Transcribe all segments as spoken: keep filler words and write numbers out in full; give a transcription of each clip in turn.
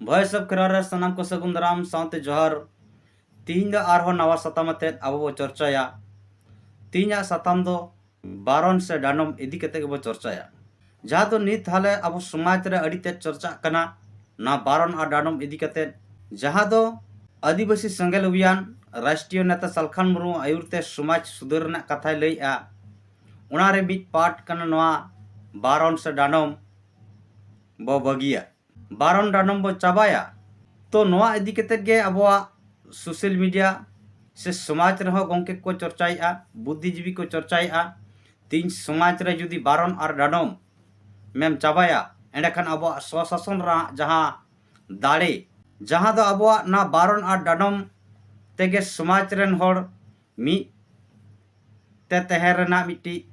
Voice of Kherwal ᱨᱮ ᱥᱟᱱᱟᱢ ᱠᱚ ᱥᱟᱹᱜᱩᱱ ᱫᱟᱨᱟᱢ ᱥᱟᱶᱛᱮ ᱡᱚᱦᱟᱨ᱾ ᱛᱤᱦᱤᱧ ᱫᱚ ᱟᱨᱦᱚᱸ ᱱᱟᱣᱟ ᱥᱟᱛᱟᱢ ᱟᱛᱮᱫ ᱟᱵᱚ ᱵᱚ ᱪᱚᱨᱪᱟᱭᱟ᱾ ᱛᱤᱦᱤᱧᱟᱜ ᱥᱟᱛᱟᱢ ᱫᱚ ᱵᱟᱨᱚᱱ ᱥᱮ ᱰᱟᱸᱰᱚᱢ ᱤᱫᱤ ᱠᱟᱛᱮ ᱜᱮᱵᱚ ᱪᱚᱨᱪᱟᱭᱟ, ᱡᱟᱦᱟᱸ ᱫᱚ ᱱᱤᱛ ᱦᱟᱞᱮ ᱟᱵᱚ ᱥᱚᱢᱟᱡᱽ ᱨᱮ ᱟᱹᱰᱤ ᱛᱮᱫ ᱪᱚᱨᱪᱟᱜ ᱠᱟᱱᱟ, ᱱᱚᱣᱟ ᱵᱟᱨᱚᱱ ᱟᱨ ᱰᱟᱸᱰᱚᱢ ᱤᱫᱤ ᱠᱟᱛᱮ, ᱡᱟᱦᱟᱸ ᱫᱚ ᱟᱹᱫᱤᱵᱟᱹᱥᱤ ᱥᱮᱸᱜᱮᱞ ᱚᱵᱷᱤᱭᱟᱱ ᱨᱟᱥᱴᱨᱤᱭᱚ ᱱᱮᱛᱟ ᱥᱟᱞᱠᱷᱟᱱ ᱢᱩᱨᱢᱩ ᱟᱹᱭᱩᱨ ᱛᱮ ᱥᱚᱢᱟᱡᱽ ᱥᱩᱫᱷᱟᱹᱨ ᱨᱮᱱᱟᱜ ᱠᱟᱛᱷᱟᱭ ᱞᱟᱹᱭᱮᱜᱼᱟ᱾ ᱚᱱᱟ ᱨᱮ ᱢᱤᱫ ᱯᱟᱨᱴ ᱠᱟᱱᱟ ᱱᱚᱣᱟ ᱵᱟᱨᱚᱱ ᱥᱮ ᱰᱟᱸᱰᱚᱢ ᱵᱚ ᱵᱟᱹᱜᱤᱭᱟ, ᱵᱟᱨᱚᱱ ᱰᱟᱸᱰᱚᱢ ᱵᱚ ᱪᱟᱵᱟᱭᱟ᱾ ᱛᱚ ᱱᱚᱣᱟ ᱤᱫᱤ ᱠᱟᱛᱮᱫ ᱜᱮ ᱟᱵᱚᱣᱟᱜ ᱥᱳᱥᱟᱞ ᱢᱤᱰᱤᱭᱟ ᱥᱮ ᱥᱚᱢᱟᱡᱽ ᱨᱮᱦᱚᱸ ᱜᱚᱢᱠᱮ ᱠᱚ ᱪᱚᱨᱪᱟᱭᱮᱫᱼᱟ, ᱵᱩᱫᱽᱫᱷᱤᱡᱤᱵᱤ ᱠᱚ ᱪᱚᱨᱪᱟᱭᱮᱫᱼᱟ᱾ ᱛᱮᱦᱮᱧ ᱥᱚᱢᱟᱡᱽ ᱨᱮ ᱡᱩᱫᱤ ᱵᱟᱨᱚᱱ ᱟᱨ ᱰᱟᱸᱰᱚᱢ ᱢᱮᱢ ᱪᱟᱵᱟᱭᱟ, ᱮᱸᱰᱮᱠᱷᱟᱱ ᱟᱵᱚᱣᱟᱜ ᱥᱚᱥᱟᱥᱚᱱ ᱨᱮᱱᱟᱜ ᱡᱟᱦᱟᱸ ᱫᱟᱲᱮ, ᱡᱟᱦᱟᱸ ᱫᱚ ᱟᱵᱚᱣᱟᱜ ᱱᱚᱣᱟ ᱵᱟᱨᱚᱱ ᱟᱨ ᱰᱟᱸᱰᱚᱢ ᱛᱮᱜᱮ ᱥᱚᱢᱟᱡᱽ ᱨᱮᱱ ᱦᱚᱲ ᱢᱤᱫ ᱛᱮ ᱛᱟᱦᱮᱸ ᱨᱮᱱᱟᱜ ᱢᱤᱫᱴᱤᱡ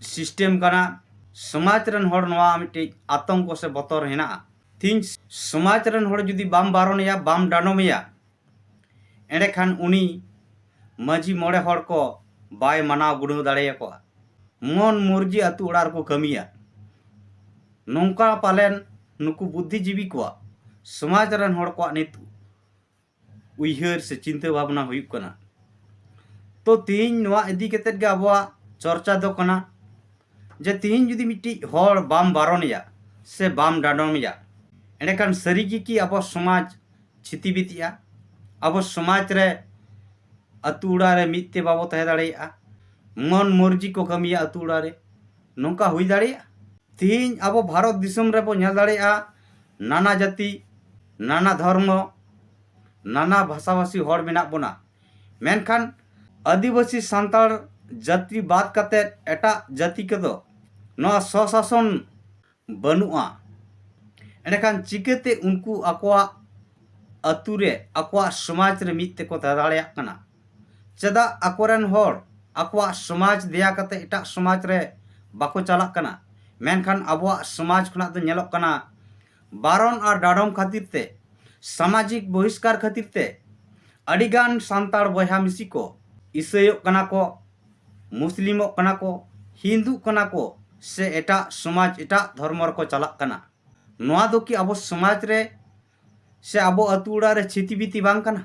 ᱥᱤᱥᱴᱮᱢ ᱠᱟᱱᱟ᱾ ᱥᱚᱢᱟᱡᱽ ᱨᱮᱱ ᱦᱚᱲ ᱱᱚᱣᱟ ᱢᱤᱫᱴᱤᱡ ᱟᱛᱚᱝᱠᱚ ᱥᱮ ᱵᱚᱛᱚᱨ ᱦᱮᱱᱟᱜᱼᱟ᱾ ᱛᱮᱦᱮᱧ ᱥᱚᱢᱟᱡᱽ ᱨᱮᱱ ᱦᱚᱲ ᱡᱩᱫᱤ ᱵᱟᱢ ᱵᱟᱨᱚᱱᱮᱭᱟ, ᱵᱟᱢ ᱰᱟᱸᱰᱚᱢᱮᱭᱟ, ᱮᱸᱰᱮᱠᱷᱟᱱ ᱩᱱᱤ ᱢᱟᱹᱡᱷᱤ ᱢᱚᱬᱮ ᱦᱚᱲ ᱠᱚ ᱵᱟᱭ ᱢᱟᱱᱟᱣ ᱜᱩᱱᱟᱹᱣ ᱫᱟᱲᱮᱭᱟᱠᱚᱣᱟ᱾ ᱢᱚᱱ ᱢᱚᱨᱡᱤ ᱟᱹᱛᱩ ᱚᱲᱟᱜ ᱨᱮᱠᱚ ᱠᱟᱹᱢᱤᱭᱟ᱾ ᱱᱚᱝᱠᱟ ᱯᱟᱞᱮᱱ ᱱᱩᱠᱩ ᱵᱩᱫᱽᱫᱷᱤᱡᱤᱵᱤ ᱠᱚᱣᱟᱜ, ᱥᱚᱢᱟᱡᱽ ᱨᱮᱱ ᱦᱚᱲ ᱠᱚᱣᱟᱜ ᱱᱤᱛ ᱩᱭᱦᱟᱹᱨ ᱥᱮ ᱪᱤᱱᱛᱟᱹ ᱵᱷᱟᱵᱽᱱᱟ ᱦᱩᱭᱩᱜ ᱠᱟᱱᱟ᱾ ᱛᱚ ᱛᱮᱦᱮᱧ ᱱᱚᱣᱟ ᱤᱫᱤ ᱠᱟᱛᱮᱫ ᱜᱮ ᱟᱵᱚᱣᱟᱜ ᱪᱚᱨᱪᱟ ᱫᱚ ᱠᱟᱱᱟ ᱡᱮ ᱛᱮᱦᱮᱧ ᱡᱩᱫᱤ ᱢᱤᱫᱴᱤᱡ ᱦᱚᱲ ᱵᱟᱢ ᱵᱟᱨᱚᱱᱮᱭᱟ ᱥᱮ ᱵᱟᱢ ᱰᱟᱸᱰᱚᱢᱮᱭᱟ, ᱮᱸᱰᱮᱠᱷᱟᱱ ᱥᱟᱹᱨᱤ ᱜᱮ ᱠᱤ ᱟᱵᱚ ᱥᱚᱢᱟᱡᱽ ᱪᱷᱤᱛᱤᱵᱤᱛᱤᱜᱼᱟ? ᱟᱵᱚ ᱥᱚᱢᱟᱡᱽ ᱨᱮ, ᱟᱹᱛᱩ ᱚᱲᱟᱜ ᱨᱮ ᱢᱤᱫ ᱛᱮ ᱵᱟᱵᱚ ᱛᱟᱦᱮᱸ ᱫᱟᱲᱮᱭᱟᱜᱼᱟ? ᱢᱚᱱ ᱢᱚᱨᱡᱤ ᱠᱚ ᱠᱟᱹᱢᱤᱭᱟ ᱟᱹᱛᱩ ᱚᱲᱟᱜ ᱨᱮ, ᱱᱚᱝᱠᱟ ᱦᱩᱭ ᱫᱟᱲᱮᱭᱟᱜᱼᱟ? ᱛᱮᱦᱮᱧ ᱟᱵᱚ ᱵᱷᱟᱨᱚᱛ ᱫᱤᱥᱚᱢ ᱨᱮᱵᱚ ᱧᱮᱞ ᱫᱟᱲᱮᱭᱟᱜᱼᱟ, ᱱᱟᱱᱟ ᱡᱟᱹᱛᱤ, ᱱᱟᱱᱟ ᱫᱷᱚᱨᱢᱚ, ᱱᱟᱱᱟ ᱵᱷᱟᱥᱟᱵᱷᱟᱥᱤ ᱦᱚᱲ ᱢᱮᱱᱟᱜ ᱵᱚᱱᱟ᱾ ᱢᱮᱱᱠᱷᱟᱱ ᱟᱹᱫᱤᱵᱟᱹᱥᱤ ᱥᱟᱱᱛᱟᱲ ᱡᱟᱹᱛᱤ ᱵᱟᱫ ᱠᱟᱛᱮᱫ ᱮᱴᱟᱜ ᱡᱟᱹᱛᱤ ᱠᱚᱫᱚ ᱱᱚᱣᱟ ᱥᱚᱥᱟᱥᱚᱱ ᱵᱟᱹᱱᱩᱜᱼᱟ᱾ ᱮᱸᱰᱮᱠᱷᱟᱱ ᱪᱤᱠᱟᱹᱛᱮ ᱩᱱᱠᱩ ᱟᱠᱚᱣᱟᱜ ᱟᱹᱛᱩ ᱨᱮ, ᱟᱠᱚᱣᱟᱜ ᱥᱚᱢᱟᱡᱽ ᱨᱮ ᱢᱤᱫ ᱛᱮᱠᱚ ᱛᱟᱦᱮᱸ ᱫᱟᱲᱮᱭᱟᱜ ᱠᱟᱱᱟ? ᱪᱮᱫᱟᱜ ᱟᱠᱚᱨᱮᱱ ᱦᱚᱲ ᱟᱠᱚᱣᱟᱜ ᱥᱚᱢᱟᱡᱽ ᱫᱮᱭᱟ ᱠᱟᱛᱮ ᱮᱴᱟᱜ ᱥᱚᱢᱟᱡᱽ ᱨᱮ ᱵᱟᱠᱚ ᱪᱟᱞᱟᱜ ᱠᱟᱱᱟ? ᱢᱮᱱᱠᱷᱟᱱ ᱟᱵᱚᱣᱟᱜ ᱥᱚᱢᱟᱡᱽ ᱠᱷᱚᱱᱟᱜ ᱫᱚ ᱧᱮᱞᱚᱜ ᱠᱟᱱᱟ, ᱵᱟᱨᱚᱱ ᱟᱨ ᱰᱟᱸᱰᱚᱢ ᱠᱷᱟᱹᱛᱤᱨ ᱛᱮ, ᱥᱟᱢᱟᱡᱤᱠ ᱵᱚᱦᱤᱥᱠᱟᱨ ᱠᱷᱟᱹᱛᱤᱨ ᱛᱮ ᱟᱹᱰᱤᱜᱟᱱ ᱥᱟᱱᱛᱟᱲ ᱵᱚᱭᱦᱟ ᱢᱤᱥᱤ ᱠᱚ ᱤᱥᱟᱹᱭᱚᱜ ᱠᱟᱱᱟ ᱠᱚ, ᱢᱩᱥᱞᱤᱢᱚᱜ ᱠᱟᱱᱟ ᱠᱚ, ᱦᱤᱱᱫᱩᱜ ᱠᱟᱱᱟ ᱠᱚ, ᱥᱮ ᱮᱴᱟᱜ ᱥᱚᱢᱟᱡᱽ, ᱮᱴᱟᱜ ᱫᱷᱚᱨᱢᱚ ᱨᱮᱠᱚ ᱪᱟᱞᱟᱜ ᱠᱟᱱᱟ᱾ ᱱᱚᱣᱟ ᱫᱚ ᱠᱤ ᱟᱵᱚ ᱥᱚᱢᱟᱡᱽ ᱨᱮ ᱥᱮ ᱟᱵᱚ ᱟᱹᱛᱩ ᱚᱲᱟᱜ ᱨᱮ ᱪᱷᱤᱛᱤ ᱵᱤᱛᱤ ᱵᱟᱝ ᱠᱟᱱᱟ?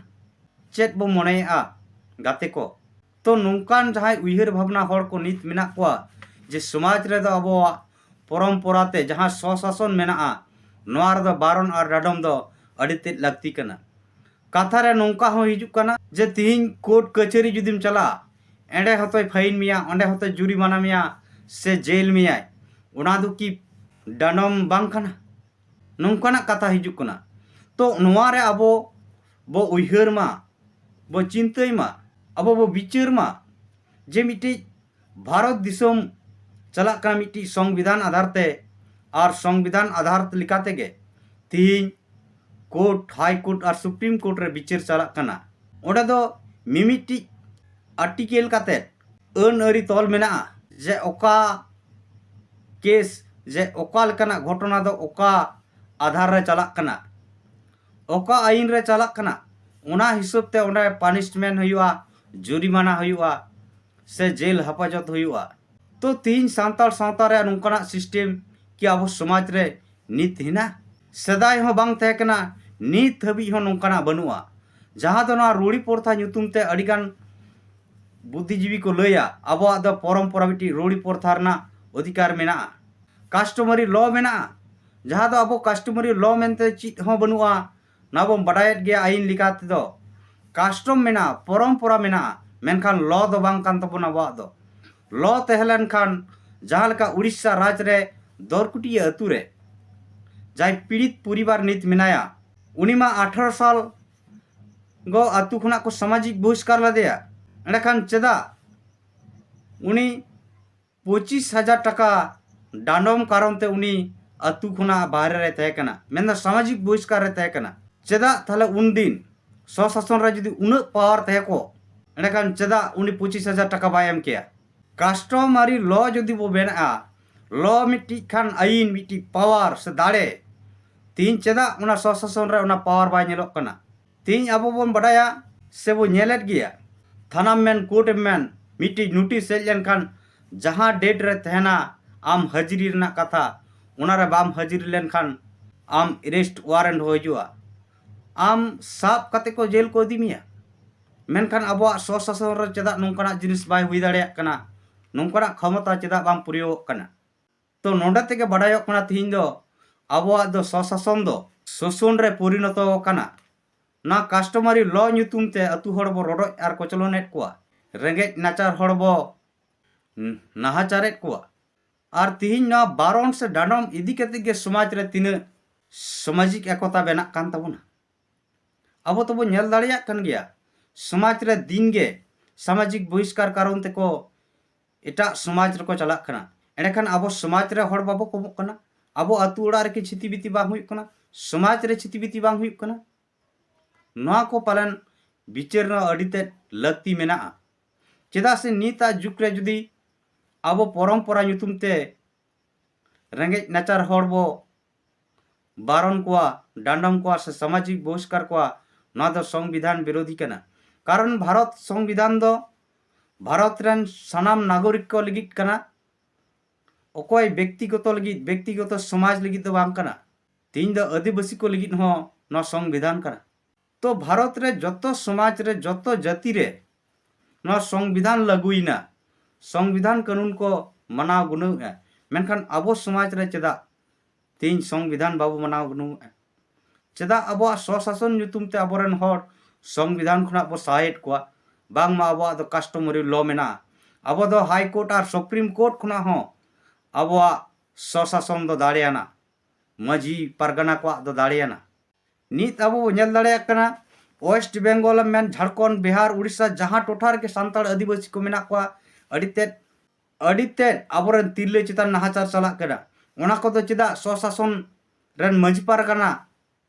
ᱪᱮᱫ ᱵᱚ ᱢᱚᱱᱮᱭᱮᱫᱼᱟ ᱜᱟᱛᱮ ᱠᱚ? ᱛᱚ ᱱᱚᱝᱠᱟᱱ ᱡᱟᱦᱟᱸᱭ ᱩᱭᱦᱟᱹᱨ ᱵᱷᱟᱵᱽᱱᱟ ᱦᱚᱲ ᱠᱚ ᱱᱤᱛ ᱢᱮᱱᱟᱜ ᱠᱚᱣᱟ ᱡᱮ ᱥᱚᱢᱟᱡᱽ ᱨᱮᱫᱚ ᱟᱵᱚᱣᱟᱜ ᱯᱚᱨᱚᱢᱯᱚᱨᱟ ᱛᱮ ᱡᱟᱦᱟᱸ ᱥᱚᱥᱟᱥᱚᱱ ᱢᱮᱱᱟᱜᱼᱟ, ᱱᱚᱣᱟ ᱨᱮᱫᱚ ᱵᱟᱨᱚᱱ ᱟᱨ ᱰᱟᱰᱚᱢ ᱫᱚ ᱟᱹᱰᱤ ᱛᱮᱫ ᱞᱟᱹᱠᱛᱤ ᱠᱟᱱᱟ᱾ ᱠᱟᱛᱷᱟ ᱨᱮ ᱱᱚᱝᱠᱟ ᱦᱚᱸ ᱦᱤᱡᱩᱜ ᱠᱟᱱᱟ ᱡᱮ ᱛᱤᱦᱤᱧ ᱠᱳᱨᱴ ᱠᱟᱹᱪᱷᱟᱹᱨᱤ ᱡᱩᱫᱤᱢ ᱪᱟᱞᱟᱜᱼᱟ, ᱮᱸᱰᱮ ᱦᱚᱸᱛᱚᱭ ᱯᱷᱟᱭᱤᱱ ᱢᱮᱭᱟ, ᱚᱸᱰᱮ ᱦᱚᱸᱛᱚᱭ ᱡᱩᱨᱤᱢᱟᱱᱟ ᱢᱮᱭᱟ ᱥᱮ ᱡᱮᱞ ᱢᱮᱭᱟᱭ, ᱚᱱᱟ ᱫᱚ ᱠᱤ ᱰᱟᱰᱚᱢ ᱵᱟᱝ ᱠᱟᱱᱟ? ᱱᱚᱝᱠᱟᱱᱟᱜ ᱠᱟᱛᱷᱟ ᱦᱤᱡᱩᱜ ᱠᱟᱱᱟ᱾ ᱛᱚ ᱱᱚᱣᱟ ᱨᱮ ᱟᱵᱚ ᱵᱚ ᱩᱭᱦᱟᱹᱨ ᱢᱟ, ᱵᱚ ᱪᱤᱱᱛᱟᱹᱭ ᱢᱟ, ᱟᱵᱚ ᱵᱚ ᱵᱤᱪᱟᱹᱨ ᱢᱟ ᱡᱮ ᱢᱤᱫᱴᱤᱡ ᱵᱷᱟᱨᱚᱛ ᱫᱤᱥᱚᱢ ᱪᱟᱞᱟᱜ ᱠᱟᱱᱟ ᱢᱤᱫᱴᱤᱡ ᱥᱚᱝᱵᱤᱫᱷᱟᱱ ᱟᱫᱷᱟᱨ ᱛᱮ, ᱟᱨ ᱥᱚᱝᱵᱤᱫᱷᱟᱱ ᱟᱫᱷᱟᱨ ᱞᱮᱠᱟ ᱛᱮᱜᱮ ᱛᱤᱦᱤᱧ ᱠᱳᱨᱴ, ᱦᱟᱭ ᱠᱳᱨᱴ ᱟᱨ ᱥᱩᱯᱨᱤᱢ ᱠᱳᱨᱴ ᱨᱮ ᱵᱤᱪᱟᱹᱨ ᱪᱟᱞᱟᱜ ᱠᱟᱱᱟ᱾ ᱚᱸᱰᱮ ᱫᱚ ᱢᱤᱢᱤᱫᱴᱤᱡ ᱟᱨᱴᱤᱠᱮᱞ ᱠᱟᱛᱮ ᱟᱹᱱ ᱟᱹᱨᱤ ᱛᱚᱞ ᱢᱮᱱᱟᱜᱼᱟ ᱡᱮ ᱚᱠᱟ ᱠᱮᱥ, ᱡᱮ ᱚᱠᱟ ᱞᱮᱠᱟᱱᱟᱜ ᱜᱷᱚᱴᱚᱱᱟ ᱫᱚ ᱚᱠᱟ ᱟᱫᱷᱟᱨ ᱨᱮ ᱪᱟᱞᱟᱜ ᱠᱟᱱᱟ, ᱚᱠᱟ ᱟᱹᱭᱤᱱ ᱨᱮ ᱪᱟᱞᱟᱜ ᱠᱟᱱᱟ, ᱚᱱᱟ ᱦᱤᱥᱟᱹᱵ ᱛᱮ ᱚᱸᱰᱮ ᱯᱟᱱᱤᱥᱢᱮᱱᱴ ᱦᱩᱭᱩᱜᱼᱟ, ᱡᱩᱨᱤᱢᱟᱱᱟ ᱦᱩᱭᱩᱜᱼᱟ, ᱥᱮ ᱡᱮᱞ ᱦᱟᱯᱟᱡᱚᱛ ᱦᱩᱭᱩᱜᱼᱟ᱾ ᱛᱚ ᱛᱤᱦᱤᱧ ᱥᱟᱱᱛᱟᱲ ᱥᱟᱶᱛᱟ ᱨᱮ ᱱᱚᱝᱠᱟᱱᱟᱜ ᱥᱤᱥᱴᱮᱢ ᱠᱤ ᱟᱵᱚ ᱥᱚᱢᱟᱡᱽ ᱨᱮ ᱱᱤᱛ ᱦᱮᱱᱟᱜ? ᱥᱮᱫᱟᱭ ᱦᱚᱸ ᱵᱟᱝ ᱛᱟᱦᱮᱸ ᱠᱟᱱᱟ, ᱱᱤᱛ ᱦᱟᱹᱵᱤᱡ ᱦᱚᱸ ᱱᱚᱝᱠᱟᱱᱟᱜ ᱵᱟᱹᱱᱩᱜᱼᱟ᱾ ᱡᱟᱦᱟᱸ ᱫᱚ ᱱᱚᱣᱟ ᱨᱩᱲᱤ ᱯᱨᱚᱛᱷᱟ ᱧᱩᱛᱩᱢ ᱛᱮ ᱟᱹᱰᱤᱜᱟᱱ ᱵᱩᱫᱽᱫᱷᱤᱡᱤᱵᱤ ᱠᱚ ᱞᱟᱹᱭᱟ, ᱟᱵᱚᱣᱟᱜ ᱫᱚ ᱯᱚᱨᱚᱢᱯᱚᱨᱟ ᱢᱤᱫᱴᱤᱡ ᱨᱩᱲᱤ ᱯᱨᱚᱛᱷᱟ ᱨᱮᱱᱟᱜ ᱚᱫᱷᱤᱠᱟᱨ ᱢᱮᱱᱟᱜᱼᱟ, ᱠᱟᱥᱴᱚᱢᱟᱨᱤ ᱞᱚ ᱢᱮᱱᱟᱜᱼᱟ, ᱡᱟᱦᱟᱸ ᱫᱚ ᱟᱵᱚ ᱠᱟᱥᱴᱚᱢᱟᱨᱤ ᱞᱚ ᱢᱮᱱᱛᱮ ᱪᱮᱫ ᱦᱚᱸ ᱵᱟᱹᱱᱩᱜᱼᱟ᱾ ᱱᱚᱣᱟ ᱵᱚᱱ ᱵᱟᱰᱟᱭᱮᱫ ᱜᱮᱭᱟ ᱟᱹᱭᱤᱱ ᱞᱮᱠᱟ ᱛᱮᱫᱚ ᱠᱟᱥᱴᱚᱢ ᱢᱮᱱᱟᱜᱼᱟ, ᱯᱚᱨᱚᱢᱯᱚᱨᱟ ᱢᱮᱱᱟᱜᱼᱟ, ᱢᱮᱱᱠᱷᱟᱱ ᱞᱚ ᱫᱚ ᱵᱟᱝ ᱠᱟᱱ ᱛᱟᱵᱚᱱᱟ ᱟᱵᱚᱣᱟᱜ ᱫᱚ᱾ ᱞᱚ ᱛᱟᱦᱮᱸ ᱞᱮᱱᱠᱷᱟᱱ ᱡᱟᱦᱟᱸ ᱞᱮᱠᱟ ᱩᱲᱤᱥᱥᱟ ᱨᱟᱡᱽ ᱨᱮ ᱫᱚᱨᱠᱩᱴᱤᱭᱟᱹ ᱟᱹᱛᱩ ᱨᱮ ᱡᱟᱦᱟᱸᱭ ᱯᱤᱲᱤᱛ ᱯᱚᱨᱤᱵᱟᱨ ᱱᱤᱛ ᱢᱮᱱᱟᱭᱟ, ᱩᱱᱤ ᱢᱟ ᱟᱴᱷᱟᱨᱚ ᱥᱟᱞ ᱜᱚ ᱟᱹᱛᱩ ᱠᱷᱚᱱᱟᱜ ᱠᱚ ᱥᱟᱢᱟᱡᱤᱠ ᱵᱚᱦᱤᱥᱠᱟᱨ ᱞᱮᱫᱮᱭᱟ᱾ ᱮᱸᱰᱮᱠᱷᱟᱱ ᱪᱮᱫᱟᱜ ᱩᱱᱤ ᱯᱚᱸᱪᱤᱥ ᱦᱟᱡᱟᱨ ᱴᱟᱠᱟ ᱰᱟᱸᱰᱚᱢ ᱠᱟᱨᱚᱱ ᱛᱮ ᱩᱱᱤ ᱟᱹᱛᱩ ᱠᱷᱚᱱᱟᱜ ᱵᱟᱦᱨᱮ ᱨᱮ ᱛᱟᱦᱮᱸ ᱠᱟᱱᱟ, ᱢᱮᱱᱫᱚ ᱥᱟᱢᱟᱡᱤᱠ ᱵᱚᱦᱤᱥᱠᱟᱨ ᱨᱮ ᱛᱟᱦᱮᱸ ᱠᱟᱱᱟ? ᱪᱮᱫᱟᱜ ᱛᱟᱦᱞᱮ ᱩᱱᱫᱤᱱ ᱥᱚᱥᱟᱥᱚᱱ ᱨᱮ ᱡᱩᱫᱤ ᱩᱱᱟᱹᱜ ᱯᱟᱣᱟᱨ ᱛᱟᱦᱮᱸ ᱠᱚᱜ, ᱮᱸᱰᱮᱠᱷᱟᱱ ᱪᱮᱫᱟᱜ ᱩᱱᱤ ᱯᱚᱸᱪᱤᱥ ᱦᱟᱡᱟᱨ ᱴᱟᱠᱟ ᱵᱟᱭ ᱮᱢ ᱠᱮᱭᱟ? ᱠᱟᱥᱴᱚᱢᱟᱨᱤ ᱞᱚ ᱡᱩᱫᱤ ᱵᱚ ᱢᱮᱱᱟᱜᱼᱟ, ᱞᱚ ᱢᱤᱫᱴᱤᱡ ᱠᱷᱟᱱ ᱟᱹᱭᱤᱱ, ᱢᱤᱫᱴᱤᱡ ᱯᱟᱣᱟᱨ ᱥᱮ ᱫᱟᱲᱮ, ᱛᱤᱦᱤᱧ ᱪᱮᱫᱟᱜ ᱚᱱᱟ ᱥᱚᱥᱟᱥᱚᱱ ᱨᱮ ᱚᱱᱟ ᱯᱟᱣᱟᱨ ᱵᱟᱭ ᱧᱮᱞᱚᱜ ᱠᱟᱱᱟ? ᱛᱤᱦᱤᱧ ᱟᱵᱚ ᱵᱚᱱ ᱵᱟᱰᱟᱭᱟ ᱥᱮ ᱵᱚ ᱧᱮᱞᱮᱫ ᱜᱮᱭᱟ, ᱛᱷᱟᱱᱟᱢ ᱢᱮᱱ, ᱠᱳᱨᱴ ᱮᱢ ᱢᱮᱱ, ᱢᱤᱫᱴᱤᱡ ᱱᱳᱴᱤᱥ ᱦᱮᱡ ᱞᱮᱱᱠᱷᱟᱱ ᱡᱟᱦᱟᱸ ᱰᱮᱴ ᱨᱮ ᱛᱟᱦᱮᱱᱟ ᱟᱢ ᱦᱟᱹᱡᱨᱤ ᱨᱮᱱᱟᱜ ᱠᱟᱛᱷᱟ, ᱚᱱᱟ ᱨᱮ ᱵᱟᱢ ᱦᱟᱹᱡᱨᱤ ᱞᱮᱱᱠᱷᱟᱱ ᱟᱢ ᱮᱨᱮᱥᱴ ᱳᱣᱟᱨᱮᱱᱴ ᱦᱚᱸ ᱦᱤᱡᱩᱜᱼᱟ᱾ ᱟᱢ ᱥᱟᱵ ᱠᱟᱛᱮ ᱠᱚ ᱡᱮᱞ ᱠᱚ ᱤᱫᱤ ᱢᱮᱭᱟ᱾ ᱢᱮᱱᱠᱷᱟᱱ ᱟᱵᱚᱣᱟᱜ ᱥᱚᱥᱟᱥᱚᱱ ᱨᱮ ᱪᱮᱫᱟᱜ ᱱᱚᱝᱠᱟᱱᱟᱜ ᱡᱤᱱᱤᱥ ᱵᱟᱭ ᱦᱩᱭ ᱫᱟᱲᱮᱭᱟᱜ ᱠᱟᱱᱟ? ᱱᱚᱝᱠᱟᱱᱟᱜ ᱠᱷᱚᱢᱚᱛᱟ ᱪᱮᱫᱟᱜ ᱵᱟᱝ ᱯᱨᱚᱭᱳᱜᱚᱜ ᱠᱟᱱᱟ? ᱛᱚ ᱱᱚᱰᱮ ᱛᱮᱜᱮ ᱵᱟᱰᱟᱭᱚᱜ ᱠᱟᱱᱟ ᱛᱤᱦᱤᱧ ᱫᱚ ᱟᱵᱚᱣᱟᱜ ᱫᱚ ᱥᱚᱥᱟᱥᱚᱱ ᱫᱚ ᱥᱳᱥᱚᱱ ᱨᱮ ᱯᱚᱨᱤᱱᱚᱛᱚ ᱟᱠᱟᱱᱟ᱾ ᱱᱚᱣᱟ customary law ᱧᱩᱛᱩᱢ ᱛᱮ ᱟᱹᱛᱩ ᱦᱚᱲ ᱵᱚ ᱨᱚᱰᱚᱡ ᱟᱨ ᱠᱚᱪᱞᱚᱱᱮᱫ ᱠᱚᱣᱟ, ᱨᱮᱸᱜᱮᱡ ᱱᱟᱪᱟᱨ ᱦᱚᱲ ᱵᱚ ᱱᱟᱦᱟᱪᱟᱨᱮᱫ ᱠᱚᱣᱟ᱾ ᱟᱨ ᱛᱤᱦᱤᱧ ᱱᱚᱣᱟ ᱵᱟᱨᱚᱱ ᱥᱮ ᱰᱟᱸᱰᱚᱢ ᱤᱫᱤ ᱠᱟᱛᱮ ᱜᱮ ᱥᱚᱢᱟᱡᱽ ᱨᱮ ᱛᱤᱱᱟᱹᱜ ᱥᱟᱢᱟᱡᱤᱠ ᱮᱠᱚᱛᱟ ᱵᱮᱱᱟᱜ ᱠᱟᱱ ᱛᱟᱵᱚᱱᱟ᱾ ᱟᱵᱚ ᱛᱚᱵᱚ ᱧᱮᱞ ᱫᱟᱲᱮᱭᱟᱜ ᱠᱟᱱ ᱜᱮᱭᱟ, ᱥᱚᱢᱟᱡᱽ ᱨᱮ ᱫᱤᱱ ᱜᱮ ᱥᱟᱢᱟᱡᱤᱠ ᱵᱚᱦᱤᱥᱠᱟᱨ ᱠᱟᱨᱚᱱ ᱛᱮᱠᱚ ᱮᱴᱟᱜ ᱥᱚᱢᱟᱡᱽ ᱨᱮᱠᱚ ᱪᱟᱞᱟᱜ ᱠᱟᱱᱟ᱾ ᱮᱸᱰᱮᱠᱷᱟᱱ ᱟᱵᱚ ᱥᱚᱢᱟᱡᱽ ᱨᱮ ᱦᱚᱲ ᱵᱟᱵᱚ ᱠᱚᱢᱚᱜ ᱠᱟᱱᱟ, ᱟᱵᱚ ᱟᱹᱛᱩ ᱚᱲᱟᱜ ᱨᱮ ᱠᱤ ᱪᱷᱤᱛᱤ ᱵᱤᱛᱤ ᱵᱟᱝ ᱦᱩᱭᱩᱜ ᱠᱟᱱᱟ, ᱥᱚᱢᱟᱡᱽ ᱨᱮ ᱪᱷᱤᱛᱤ ᱵᱤᱛᱤ ᱵᱟᱝ ᱦᱩᱭᱩᱜ ᱠᱟᱱᱟ᱾ ᱱᱚᱣᱟ ᱠᱚ ᱯᱟᱞᱮᱱ ᱵᱤᱪᱟᱹᱨ ᱨᱮᱱᱟᱜ ᱟᱹᱰᱤ ᱛᱮᱫ ᱞᱟᱹᱠᱛᱤ ᱢᱮᱱᱟᱜᱼᱟ᱾ ᱪᱮᱫᱟᱜ ᱥᱮ ᱱᱤᱛᱟᱜ ᱡᱩᱜᱽ ᱨᱮ ᱡᱩᱫᱤ ᱟᱵᱚ ᱯᱚᱨᱚᱢᱯᱚᱨᱟ ᱧᱩᱛᱩᱢ ᱛᱮ ᱨᱮᱸᱜᱮᱡ ᱱᱟᱪᱟᱨ ᱦᱚᱲ ᱵᱚ ᱵᱟᱨᱚᱱ ᱠᱚᱣᱟ, ᱰᱟᱸᱰᱚᱢ ᱠᱚᱣᱟ ᱥᱮ ᱥᱟᱢᱟᱡᱤᱠ ᱵᱚᱦᱤᱥᱠᱟᱨ ᱠᱚᱣᱟ, ᱱᱚᱣᱟ ᱫᱚ ᱥᱚᱝᱵᱤᱫᱷᱟᱱ ᱵᱤᱨᱳᱫᱷᱤ ᱠᱟᱱᱟ᱾ ᱠᱟᱨᱚᱱ ᱵᱷᱟᱨᱚᱛ ᱥᱚᱝᱵᱤᱫᱷᱟᱱ ᱫᱚ ᱵᱷᱟᱨᱚᱛ ᱨᱮᱱ ᱥᱟᱱᱟᱢ ᱱᱟᱜᱚᱨᱤᱠ ᱠᱚ ᱞᱟᱹᱜᱤᱫ ᱠᱟᱱᱟ᱾ ᱚᱠᱚᱭ ᱵᱮᱠᱛᱤᱜᱚᱛᱚ ᱞᱟᱹᱜᱤᱫ, ᱵᱮᱠᱛᱤᱜᱚᱛᱚ ᱥᱚᱢᱟᱡᱽ ᱞᱟᱹᱜᱤᱫ ᱫᱚ ᱵᱟᱝ ᱠᱟᱱᱟ᱾ ᱛᱮᱦᱮᱧ ᱫᱚ ᱟᱹᱫᱤᱵᱟᱹᱥᱤ ᱠᱚ ᱞᱟᱹᱜᱤᱫ ᱦᱚᱸ ᱱᱚᱣᱟ ᱥᱚᱝᱵᱤᱫᱷᱟᱱ ᱠᱟᱱᱟ᱾ ᱛᱚ ᱵᱷᱟᱨᱚᱛ ᱨᱮ ᱡᱚᱛᱚ ᱥᱚᱢᱟᱡᱽ ᱨᱮ, ᱡᱚᱛᱚ ᱡᱟᱹᱛᱤ ᱨᱮ ᱱᱚᱣᱟ ᱥᱚᱝᱵᱤᱫᱷᱟᱱ ᱞᱟᱹᱜᱩᱭᱮᱱᱟ, ᱥᱚᱝᱵᱤᱫᱷᱟᱱ ᱠᱟᱹᱱᱩᱱ ᱠᱚ ᱢᱟᱱᱟᱣ ᱜᱩᱱᱟᱹᱣᱮᱫᱼᱟ, ᱢᱮᱱᱠᱷᱟᱱ ᱟᱵᱚ ᱥᱚᱢᱟᱡᱽ ᱨᱮ ᱪᱮᱫᱟᱜ ᱛᱮᱦᱮᱧ ᱥᱚᱝᱵᱤᱫᱷᱟᱱ ᱵᱟᱵᱚ ᱢᱟᱱᱟᱣ ᱜᱩᱱᱟᱹᱣᱮᱫᱼᱟ? ᱪᱮᱫᱟᱜ ᱟᱵᱚᱣᱟᱜ ᱥᱚᱥᱟᱥᱚᱱ ᱧᱩᱛᱩᱢ ᱛᱮ ᱟᱵᱚᱨᱮᱱ ᱦᱚᱲ ᱥᱚᱝᱵᱤᱫᱷᱟᱱ ᱠᱷᱚᱱᱟᱜ ᱵᱚ ᱥᱟᱦᱟᱭᱮᱫ ᱠᱚᱣᱟ? ᱵᱟᱝᱢᱟ ᱟᱵᱚᱣᱟᱜ ᱫᱚ customary law ᱢᱮᱱᱟᱜᱼᱟ᱾ ᱟᱵᱚ ᱫᱚ High Court ᱟᱨ Supreme Court ᱠᱷᱚᱱᱟᱜ ᱦᱚᱸ ᱟᱵᱚᱣᱟᱜ ᱥᱚᱥᱟᱥᱚᱱ ᱫᱚ ᱫᱟᱲᱮᱭᱟᱱᱟ, ᱢᱟᱹᱡᱷᱤ ᱯᱟᱨᱜᱟᱱᱟ ᱠᱚᱣᱟᱜ ᱫᱚ ᱫᱟᱲᱮᱭᱟᱱᱟ᱾ ᱱᱤᱛ ᱟᱵᱚ ᱵᱚ ᱧᱮᱞ ᱫᱟᱲᱮᱭᱟᱜ ᱠᱟᱱᱟ, West Bengal ᱮᱢ ᱢᱮᱱ, ᱡᱷᱟᱲᱠᱷᱚᱸᱰ, ᱵᱤᱦᱟᱨ, ᱩᱲᱤᱥᱥᱟ, ᱡᱟᱦᱟᱸ ᱴᱚᱴᱷᱟ ᱨᱮᱜᱮ ᱥᱟᱱᱛᱟᱲ ᱟᱹᱫᱤᱵᱟᱹᱥᱤ ᱠᱚ ᱢᱮᱱᱟᱜ ᱠᱚᱣᱟ, ᱟᱹᱰᱤ ᱛᱮᱫ, ᱟᱹᱰᱤ ᱛᱮᱫ ᱟᱵᱚᱨᱮᱱ ᱛᱤᱨᱞᱟᱹ ᱪᱮᱛᱟᱱ ᱱᱟᱦᱟᱪᱟᱨ ᱪᱟᱞᱟᱜ ᱠᱟᱱᱟ᱾ ᱚᱱᱟ ᱠᱚᱫᱚ ᱪᱮᱫᱟᱜ ᱥᱚᱥᱟᱥᱚᱱ ᱨᱮᱱ ᱢᱟᱹᱡᱷᱤ ᱯᱟᱨᱜᱟᱱᱟ,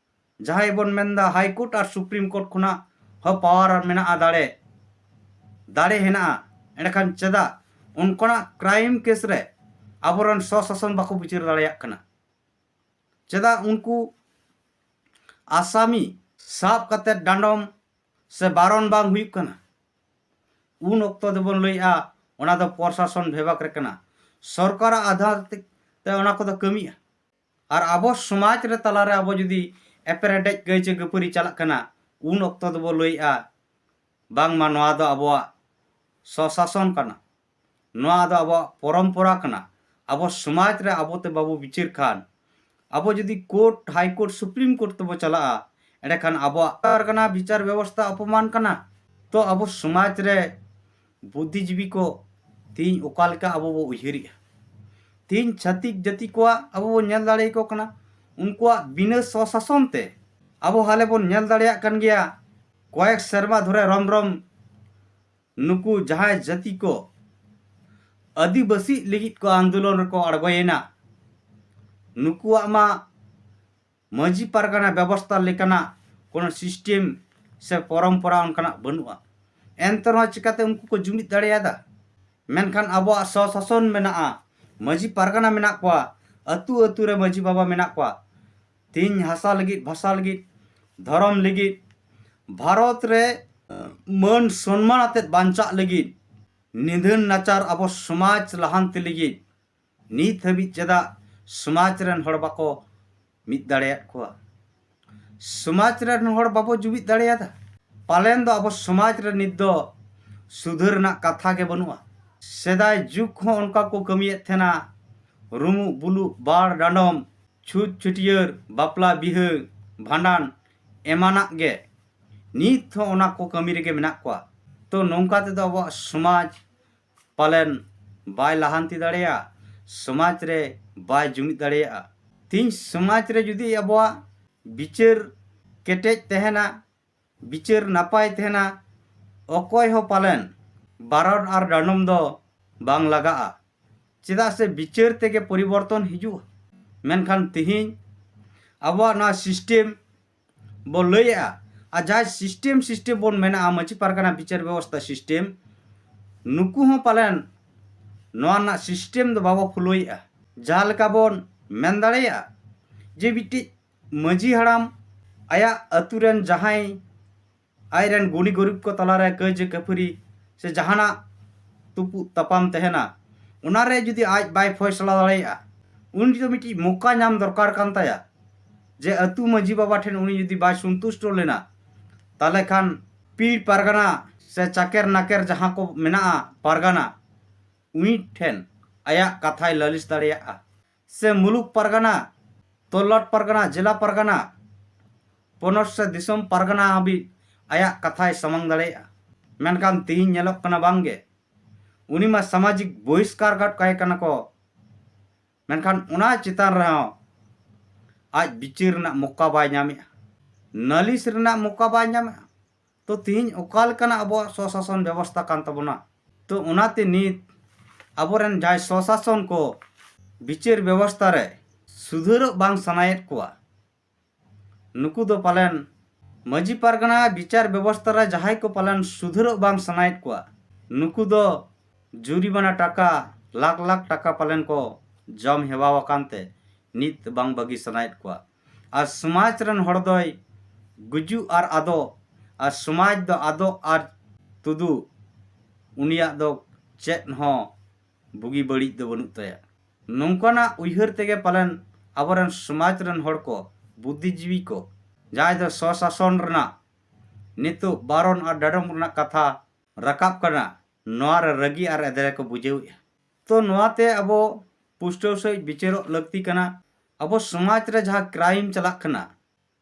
ᱡᱟᱦᱟᱸᱭ ᱵᱚᱱ ᱢᱮᱱᱫᱟ High Court ᱟᱨ Supreme Court ᱠᱷᱚᱱᱟᱜ ᱦᱚᱸ power ᱢᱮᱱᱟᱜᱼᱟ, ᱫᱟᱲᱮ, ᱫᱟᱲᱮ ᱦᱮᱱᱟᱜᱼᱟ, ᱮᱸᱰᱮᱠᱷᱟᱱ ᱪᱮᱫᱟᱜ ᱚᱱᱠᱟᱱᱟᱜ crime case ᱨᱮ ᱟᱵᱚᱨᱮᱱ ᱥᱚᱥᱟᱥᱚᱱ ᱵᱟᱠᱚ ᱵᱤᱪᱟᱹᱨ ᱫᱟᱲᱮᱭᱟᱜ ᱠᱟᱱᱟ? ᱪᱮᱫᱟᱜ ᱩᱱᱠᱩ ᱟᱥᱟᱢᱤ ᱥᱟᱵ ᱠᱟᱛᱮ ᱰᱟᱸᱰᱚᱢ ᱥᱮ ᱵᱟᱨᱚᱱ ᱵᱟᱝ ᱦᱩᱭᱩᱜ ᱠᱟᱱᱟ? ᱩᱱ ᱚᱠᱛᱚ ᱫᱚᱵᱚᱱ ᱞᱟᱹᱭᱮᱜᱼᱟ, ᱚᱱᱟ ᱫᱚ ᱯᱨᱚᱥᱟᱥᱚᱱ ᱵᱤᱵᱷᱟᱜᱽ ᱨᱮ ᱠᱟᱱᱟ, ᱥᱚᱨᱠᱟᱨᱟᱜ ᱟᱫᱷᱟᱨ ᱛᱮ, ᱛᱮ ᱚᱱᱟ ᱠᱚᱫᱚ ᱠᱟᱹᱢᱤᱜᱼᱟ᱾ ᱟᱨ ᱟᱵᱚ ᱥᱚᱢᱟᱡᱽ ᱨᱮ ᱛᱟᱞᱟᱨᱮ ᱟᱵᱚ ᱡᱩᱫᱤ ᱮᱯᱮᱨᱦᱮᱰᱮᱡ ᱠᱟᱹᱭᱡᱟᱹ ᱠᱷᱟᱹᱯᱟᱹᱨᱤ ᱪᱟᱞᱟᱜ ᱠᱟᱱᱟ, ᱩᱱ ᱚᱠᱛᱚ ᱫᱚᱵᱚ ᱞᱟᱹᱭᱮᱜᱼᱟ ᱵᱟᱝᱢᱟ ᱱᱚᱣᱟ ᱫᱚ ᱟᱵᱚᱣᱟᱜ ᱥᱚᱥᱟᱥᱚᱱ ᱠᱟᱱᱟ, ᱱᱚᱣᱟ ᱫᱚ ᱟᱵᱚᱣᱟᱜ ᱯᱚᱨᱚᱢᱯᱚᱨᱟ ᱠᱟᱱᱟ᱾ ᱟᱵᱚ ᱥᱚᱢᱟᱡᱽ ᱨᱮ ᱟᱵᱚᱛᱮ ᱵᱟᱵᱚ ᱵᱤᱪᱟᱹᱨ ᱠᱷᱟᱱ, ᱟᱵᱚ ᱡᱩᱫᱤ court, high court, supreme court ᱛᱮᱵᱚ ᱪᱟᱞᱟᱜᱼᱟ, ᱮᱸᱰᱮᱠᱷᱟᱱ ᱟᱵᱚᱣᱟᱜ ᱯᱟᱨᱜᱟᱱᱟ ᱵᱤᱪᱟᱨ ᱵᱮᱵᱚᱥᱛᱷᱟ ᱚᱯᱚᱢᱟᱱ ᱠᱟᱱᱟ᱾ ᱛᱚ ᱟᱵᱚ ᱥᱚᱢᱟᱡᱽ ᱨᱮ ᱵᱩᱫᱽᱫᱷᱤᱡᱤᱵᱤ ᱠᱚ ᱛᱮᱦᱮᱧ ᱚᱠᱟ ᱞᱮᱠᱟ ᱟᱵᱚ ᱵᱚ ᱩᱭᱦᱟᱹᱨᱮᱜᱼᱟ? ᱛᱮᱦᱮᱧ ᱪᱷᱟᱹᱛᱤᱠ ᱡᱟᱹᱛᱤ ᱠᱚᱣᱟᱜ ᱟᱵᱚ ᱵᱚ ᱧᱮᱞ ᱫᱟᱲᱮᱭᱟᱠᱚ ᱠᱟᱱᱟ, ᱩᱱᱠᱩᱣᱟᱜ ᱵᱤᱱᱟᱹ ᱥᱚᱥᱟᱥᱚᱱ ᱛᱮ ᱟᱵᱚ ᱦᱟᱞᱮ ᱵᱚᱱ ᱧᱮᱞ ᱫᱟᱲᱮᱭᱟᱜ ᱠᱟᱱ ᱜᱮᱭᱟ᱾ ᱠᱚᱭᱮᱠ ᱥᱮᱨᱢᱟ ᱫᱷᱚᱨᱮ ᱨᱚᱢ ᱨᱚᱢ ᱱᱩᱠᱩ ᱡᱟᱦᱟᱸᱭ ᱡᱟᱹᱛᱤ ᱠᱚ ᱟᱹᱫᱤᱵᱟᱹᱥᱤ ᱞᱟᱹᱜᱤᱫ ᱠᱚ ᱟᱱᱫᱳᱞᱚᱱ ᱨᱮᱠᱚ ᱟᱬᱜᱚᱭᱮᱱᱟ, ᱱᱩᱠᱩᱣᱟᱜ ᱢᱟ ᱢᱟᱹᱡᱷᱤ ᱯᱟᱨᱜᱟᱱᱟ ᱵᱮᱵᱚᱥᱛᱷᱟ ᱞᱮᱠᱟᱱᱟᱜ ᱠᱳᱱᱳ ᱥᱤᱥᱴᱮᱢ ᱥᱮ ᱯᱚᱨᱚᱢᱯᱚᱨᱟ ᱚᱱᱠᱟᱱᱟᱜ ᱵᱟᱹᱱᱩᱜᱼᱟ᱾ ᱮᱱᱛᱮ ᱨᱮᱦᱚᱸ ᱪᱤᱠᱟᱛᱮ ᱩᱱᱠᱩ ᱠᱚ ᱡᱩᱢᱤᱫ ᱫᱟᱲᱮᱭᱟᱫᱟ? ᱢᱮᱱᱠᱷᱟᱱ ᱟᱵᱚᱣᱟᱜ ᱥᱚᱥᱟᱥᱚᱱ ᱢᱮᱱᱟᱜᱼᱟ, ᱢᱟᱹᱡᱷᱤ ᱯᱟᱨᱜᱟᱱᱟ ᱢᱮᱱᱟᱜ ᱠᱚᱣᱟ, ᱟᱹᱛᱩ ᱟᱹᱛᱩ ᱨᱮ ᱢᱟᱹᱡᱷᱤ ᱵᱟᱵᱟ ᱢᱮᱱᱟᱜ ᱠᱚᱣᱟ᱾ ᱛᱮᱦᱮᱧ ᱦᱟᱥᱟ ᱞᱟᱹᱜᱤᱫ, ᱵᱷᱟᱥᱟ ᱞᱟᱹᱜᱤᱫ, ᱫᱷᱚᱨᱚᱢ ᱞᱟᱹᱜᱤᱫ, ᱵᱷᱟᱨᱚᱛ ᱨᱮ ᱢᱟᱹᱱ ᱥᱚᱱᱢᱟᱱ ᱟᱛᱮᱫ ᱵᱟᱧᱪᱟᱜ ᱞᱟᱹᱜᱤᱫ, ᱱᱤᱫᱷᱟᱹᱱ ᱱᱟᱪᱟᱨ ᱟᱵᱚ ᱥᱚᱢᱟᱡᱽ ᱞᱟᱦᱟᱱᱛᱤ ᱞᱟᱹᱜᱤᱫ ᱱᱤᱛ ᱦᱟᱹᱵᱤᱡ ᱪᱮᱫᱟᱜ ᱥᱚᱢᱟᱡᱽ ᱨᱮᱱ ᱦᱚᱲ ᱵᱟᱠᱚ ᱢᱤᱫ ᱫᱟᱲᱮᱭᱟᱫ ᱠᱚᱣᱟ? ᱥᱚᱢᱟᱡᱽ ᱨᱮᱱ ᱦᱚᱲ ᱵᱟᱵᱚ ᱡᱩᱢᱤᱫ ᱫᱟᱲᱮᱭᱟᱫᱟ᱾ ᱯᱟᱞᱮᱱ ᱫᱚ ᱟᱵᱚ ᱥᱚᱢᱟᱡᱽ ᱨᱮ ᱱᱤᱛ ᱫᱚ ᱥᱩᱫᱷᱟᱹᱨ ᱨᱮᱱᱟᱜ ᱠᱟᱛᱷᱟ ᱜᱮ ᱵᱟᱹᱱᱩᱜᱼᱟ᱾ ᱥᱮᱫᱟᱭ ᱡᱩᱜᱽ ᱦᱚᱸ ᱚᱱᱠᱟ ᱠᱚ ᱠᱟᱹᱢᱤᱭᱮᱫ ᱛᱟᱦᱮᱱᱟ, ᱨᱩᱢᱩᱜ ᱵᱩᱞᱩᱜ, ᱵᱟᱲ ᱰᱟᱸᱰᱚᱢ, ᱪᱷᱩᱛ ᱪᱷᱟᱹᱴᱭᱟᱹᱨ, ᱵᱟᱯᱞᱟ ᱵᱤᱦᱟᱹ, ᱵᱷᱟᱸᱰᱟᱱ ᱮᱢᱟᱱᱟᱜ ᱜᱮ᱾ ᱱᱤᱛ ᱦᱚᱸ ᱚᱱᱟ ᱠᱚ ᱠᱟᱹᱢᱤ ᱨᱮᱜᱮ ᱢᱮᱱᱟᱜ ᱠᱚᱣᱟ᱾ ᱛᱚ ᱱᱚᱝᱠᱟ ᱛᱮᱫᱚ ᱟᱵᱚᱣᱟᱜ ᱥᱚᱢᱟᱡᱽ ᱯᱟᱞᱮᱱ ᱵᱟᱭ ᱞᱟᱦᱟᱱᱛᱤ ᱫᱟᱲᱮᱭᱟᱜᱼᱟ, ᱥᱚᱢᱟᱡᱽ ᱨᱮ ᱵᱟᱭ ᱡᱩᱢᱤᱫ ᱫᱟᱲᱮᱭᱟᱜᱼᱟ᱾ ᱛᱮᱦᱮᱧ ᱥᱚᱢᱟᱡᱽ ᱨᱮ ᱡᱩᱫᱤ ᱟᱵᱚᱣᱟᱜ ᱵᱤᱪᱟᱹᱨ ᱠᱮᱴᱮᱡ ᱛᱟᱦᱮᱱᱟ, ᱵᱤᱪᱟᱹᱨ ᱱᱟᱯᱟᱭ ᱛᱟᱦᱮᱱᱟ, ᱚᱠᱚᱭ ᱦᱚᱸ ᱯᱟᱞᱮᱱ ᱵᱟᱨᱚᱱ ᱟᱨ ᱰᱟᱸᱰᱚᱢ ᱫᱚ ᱵᱟᱝ ᱞᱟᱜᱟᱜᱼᱟ᱾ ᱪᱮᱫᱟᱜ ᱥᱮ ᱵᱤᱪᱟᱹᱨ ᱛᱮᱜᱮ ᱯᱚᱨᱤᱵᱚᱨᱛᱚᱱ ᱦᱤᱡᱩᱜᱼᱟ᱾ ᱢᱮᱱᱠᱷᱟᱱ ᱛᱮᱦᱮᱧ ᱟᱵᱚᱣᱟᱜ ᱱᱚᱣᱟ ᱥᱤᱥᱴᱮᱢ ᱵᱚ ᱞᱟᱹᱭᱮᱜᱼᱟ, ᱟᱨ ᱡᱟᱦᱟᱸᱭ ᱥᱤᱥᱴᱮᱢ ᱥᱤᱥᱴᱮᱢ ᱵᱚᱱ ᱢᱮᱱᱟᱜᱼᱟ, ᱢᱟᱹᱡᱷᱤ ᱯᱟᱨᱜᱟᱱᱟ ᱵᱤᱪᱟᱹᱨ ᱵᱮᱵᱚᱥᱛᱷᱟ ᱥᱤᱥᱴᱮᱢ, ᱱᱩᱠᱩ ᱦᱚᱸ ᱯᱟᱞᱮᱱ ᱱᱚᱣᱟ ᱨᱮᱱᱟᱜ ᱥᱤᱥᱴᱮᱢ ᱫᱚ ᱵᱟᱵᱚ ᱯᱷᱳᱞᱳᱭᱮᱜᱼᱟ᱾ ᱡᱟᱦᱟᱸ ᱞᱮᱠᱟ ᱵᱚᱱ ᱢᱮᱱ ᱫᱟᱲᱮᱭᱟᱜᱼᱟ ᱡᱮ ᱢᱤᱫᱴᱤᱡ ᱢᱟᱹᱡᱷᱤ ᱦᱟᱲᱟᱢ ᱟᱭᱟᱜ ᱟᱹᱛᱩ ᱨᱮᱱ ᱡᱟᱦᱟᱸᱭ ᱟᱡ ᱨᱮᱱ ᱜᱩᱱᱤ ᱜᱩᱨᱤᱵ ᱠᱚ ᱛᱟᱞᱟᱨᱮ ᱠᱟᱹᱭᱡᱟᱹ ᱠᱷᱟᱹᱯᱟᱹᱨᱤ ᱥᱮ ᱡᱟᱦᱟᱱᱟᱜ ᱛᱩᱯᱩᱜ ᱛᱟᱯᱟᱢ ᱛᱟᱦᱮᱱᱟ, ᱚᱱᱟᱨᱮ ᱡᱩᱫᱤ ᱟᱡ ᱵᱟᱭ ᱯᱷᱚᱭᱥᱟᱞᱟ ᱫᱟᱲᱮᱭᱟᱜᱼᱟ, ᱩᱱᱤ ᱫᱚ ᱢᱤᱫᱴᱤᱡ ᱢᱚᱠᱟ ᱧᱟᱢ ᱫᱚᱨᱠᱟᱨ ᱠᱟᱱ ᱛᱟᱭᱟ᱾ ᱡᱮ ᱟᱹᱛᱩ ᱢᱟᱹᱡᱷᱤ ᱵᱟᱵᱟ ᱴᱷᱮᱱ ᱩᱱᱤ ᱡᱩᱫᱤ ᱵᱟᱭ ᱥᱚᱱᱛᱩᱥᱴᱚ ᱞᱮᱱᱟ, ᱛᱟᱦᱚᱞᱮ ᱠᱷᱟᱱ ᱯᱤᱲ ᱯᱟᱨᱜᱟᱱᱟ ᱥᱮ ᱪᱟᱠᱮᱨ ᱱᱟᱠᱮᱨ ᱡᱟᱦᱟᱸ ᱠᱚ ᱢᱮᱱᱟᱜᱼᱟ ᱯᱟᱨᱜᱟᱱᱟ, ᱩᱱᱤ ᱴᱷᱮᱱ ᱟᱭᱟᱜ ᱠᱟᱛᱷᱟᱭ ᱞᱟᱹᱞᱤᱥ ᱫᱟᱲᱮᱭᱟᱜᱼᱟ᱾ ᱥᱮ ᱢᱩᱞᱩᱠ ᱯᱟᱨᱜᱟᱱᱟ, ᱛᱚᱞᱞᱟᱴ ᱯᱟᱨᱜᱟᱱᱟ, ᱡᱮᱞᱟ ᱯᱟᱨᱜᱟᱱᱟ, ᱯᱚᱱᱚᱛ ᱥᱮ ᱫᱤᱥᱚᱢ ᱯᱟᱨᱜᱟᱱᱟ ᱦᱟᱹᱵᱤᱡ ᱟᱭᱟᱜ ᱠᱟᱛᱷᱟᱭ ᱥᱟᱢᱟᱝ ᱫᱟᱲᱮᱭᱟᱜᱼᱟ᱾ ᱢᱮᱱᱠᱷᱟᱱ ᱛᱮᱦᱮᱧ ᱧᱮᱞᱚᱜ ᱠᱟᱱᱟ ᱵᱟᱝᱜᱮ, ᱩᱱᱤ ᱢᱟ ᱥᱟᱢᱟᱡᱤᱠ ᱵᱚᱦᱤᱥᱠᱟᱨ ᱜᱚᱫ ᱠᱟᱭ ᱠᱟᱱᱟ ᱠᱚ, ᱢᱮᱱᱠᱷᱟᱱ ᱚᱱᱟ ᱪᱮᱛᱟᱱ ᱨᱮᱦᱚᱸ ᱟᱡ ᱵᱤᱪᱟᱹᱨ ᱨᱮᱱᱟᱜ ᱢᱚᱠᱟ ᱵᱟᱭ ᱧᱟᱢᱮᱜᱼᱟ, ᱱᱟᱹᱞᱤᱥ ᱨᱮᱱᱟᱜ ᱢᱚᱠᱟ ᱵᱟᱭ ᱧᱟᱢᱮᱜᱼᱟ᱾ ᱛᱚ ᱛᱮᱦᱮᱧ ᱚᱠᱟ ᱞᱮᱠᱟᱱᱟᱜ ᱟᱵᱚᱣᱟᱜ ᱥᱚᱥᱟᱥᱚᱱ ᱵᱮᱵᱚᱥᱛᱷᱟ ᱠᱟᱱ ᱛᱟᱵᱚᱱᱟ? ᱛᱚ ᱚᱱᱟᱛᱮ ᱱᱤᱛ ᱟᱵᱚᱨᱮᱱ ᱡᱟᱦᱟᱸᱭ ᱥᱚᱥᱟᱥᱚᱱ ᱠᱚ ᱵᱤᱪᱟᱹᱨ ᱵᱮᱵᱚᱥᱛᱷᱟ ᱨᱮ ᱥᱩᱫᱷᱟᱹᱨᱚᱜ ᱵᱟᱝ ᱥᱟᱱᱟᱭᱮᱫ ᱠᱚᱣᱟ, ᱱᱩᱠᱩ ᱫᱚ ᱯᱟᱞᱮᱱ ᱢᱟᱹᱡᱷᱤ ᱯᱟᱨᱜᱟᱱᱟ ᱵᱤᱪᱟᱨ ᱵᱮᱵᱚᱥᱛᱷᱟ ᱨᱮ ᱡᱟᱦᱟᱸᱭ ᱠᱚ ᱯᱟᱞᱮᱱ ᱥᱩᱫᱷᱟᱹᱨᱚᱜ ᱵᱟᱝ ᱥᱟᱱᱟᱭᱮᱫ ᱠᱚᱣᱟ, ᱱᱩᱠᱩ ᱫᱚ ᱡᱩᱨᱤᱢᱟᱱᱟ ᱴᱟᱠᱟ, ᱞᱟᱠᱷ ᱞᱟᱠᱷ ᱴᱟᱠᱟ ᱯᱟᱞᱮᱱ ᱠᱚ ᱡᱚᱢ ᱦᱮᱣᱟ ᱟᱠᱟᱱ ᱛᱮ ᱱᱤᱛ ᱵᱟᱝ ᱵᱟᱹᱜᱤ ᱥᱟᱱᱟᱭᱮᱫ ᱠᱚᱣᱟ᱾ ᱟᱨ ᱥᱚᱢᱟᱡᱽ ᱨᱮᱱ ᱦᱚᱲ ᱫᱚᱭ ᱜᱩᱡᱩᱜ ᱟᱨ ᱟᱫᱚᱜ, ᱟᱨ ᱥᱚᱢᱟᱡᱽ ᱫᱚ ᱟᱫᱚᱜ ᱟᱨ ᱛᱩᱫᱩᱜ, ᱩᱱᱤᱭᱟᱜ ᱫᱚ ᱪᱮᱫ ᱦᱚᱸ ᱵᱩᱜᱤ ᱵᱟᱹᱲᱤᱡ ᱫᱚ ᱵᱟᱹᱱᱩᱜ ᱛᱟᱭᱟ᱾ ᱱᱚᱝᱠᱟᱱᱟᱜ ᱩᱭᱦᱟᱹᱨ ᱛᱮᱜᱮ ᱯᱟᱞᱮᱱ ᱟᱵᱚᱨᱮᱱ ᱥᱚᱢᱟᱡᱽ ᱨᱮᱱ ᱦᱚᱲ ᱠᱚ, ᱵᱩᱫᱽᱫᱷᱤᱡᱤᱵᱤ ᱠᱚ, ᱡᱟᱦᱟᱸᱭ ᱫᱚ ᱥᱚᱥᱟᱥᱚᱱ ᱨᱮᱱᱟᱜ ᱱᱤᱛᱚᱜ ᱵᱟᱨᱚᱱ ᱟᱨ ᱰᱟᱰᱚᱢ ᱨᱮᱱᱟᱜ ᱠᱟᱛᱷᱟ ᱨᱟᱠᱟᱵ ᱠᱟᱱᱟ, ᱱᱚᱣᱟ ᱨᱮ ᱨᱟᱹᱜᱤ ᱟᱨ ᱮᱫᱽᱨᱮ ᱠᱚ ᱵᱩᱡᱷᱟᱹᱣᱮᱫᱼᱟ᱾ ᱛᱚ ᱱᱚᱣᱟᱛᱮ ᱟᱵᱚ ᱯᱩᱥᱴᱟᱹᱣ ᱥᱟᱺᱦᱤᱡ ᱵᱤᱪᱟᱹᱨᱚᱜ ᱞᱟᱹᱠᱛᱤ ᱠᱟᱱᱟ᱾ ᱟᱵᱚ ᱥᱚᱢᱟᱡᱽ ᱨᱮ ᱡᱟᱦᱟᱸ ᱠᱨᱟᱭᱤᱢ ᱪᱟᱞᱟᱜ ᱠᱟᱱᱟ,